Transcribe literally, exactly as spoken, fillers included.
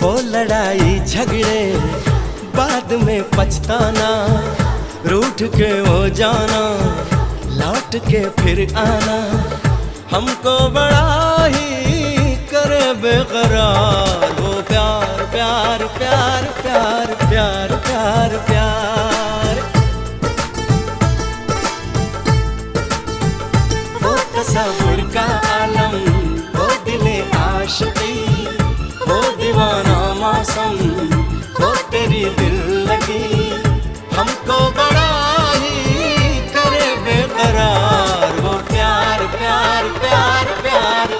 वो लड़ाई झगड़े, बाद में पछताना, रूठ के वो जाना, लौट के फिर आना, हमको बड़ा ही करे बेकरार। वो प्यार, प्यार, प्यार, प्यार, प्यार, प्यार, प्यार। वो तसव्वुर का आलम, वो दिल आशिकी, वो दीवाना मौसम, वो तेरी दिल लगी, हमको बड़ा ही करे बेकरार। वो प्यार, प्यार, प्यार, प्यार,